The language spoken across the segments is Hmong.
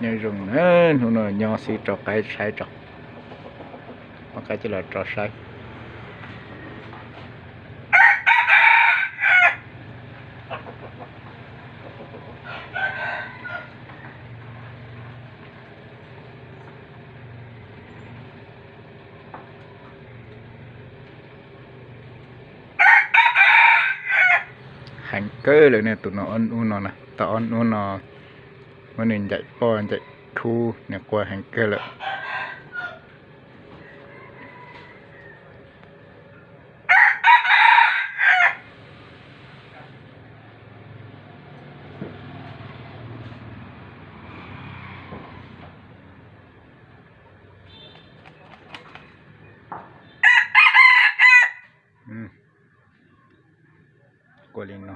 Nyob zoo na, hnub no nyob xwb rau qaib saib tso. Muab qaib coj los rau saib. Heev kawg lawm ne, tus no ob hnub no na, tau ob hnub no muab nws ncaim poj ncaim khub, nws quaj heev kawg lawm. Quaj li no.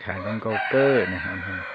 Khav zoo nkauj kawg ne.